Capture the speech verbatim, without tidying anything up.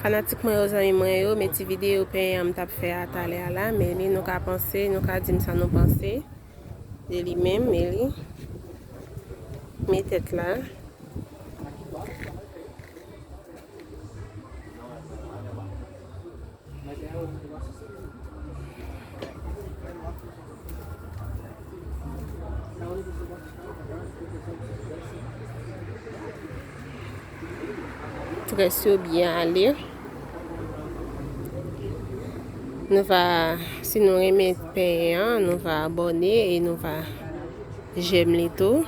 Fanatik mwen yo, zanmi mwen yo, men ti videyo penyen an m t ap fè a talè a la, men li nou ka panse, nou ka di m sa nou panse de li menm, men li, men tèt la. Très yo byen ale. Nou va, si nou renmen penyen an, nou va abòne e nou va j'aime li tou.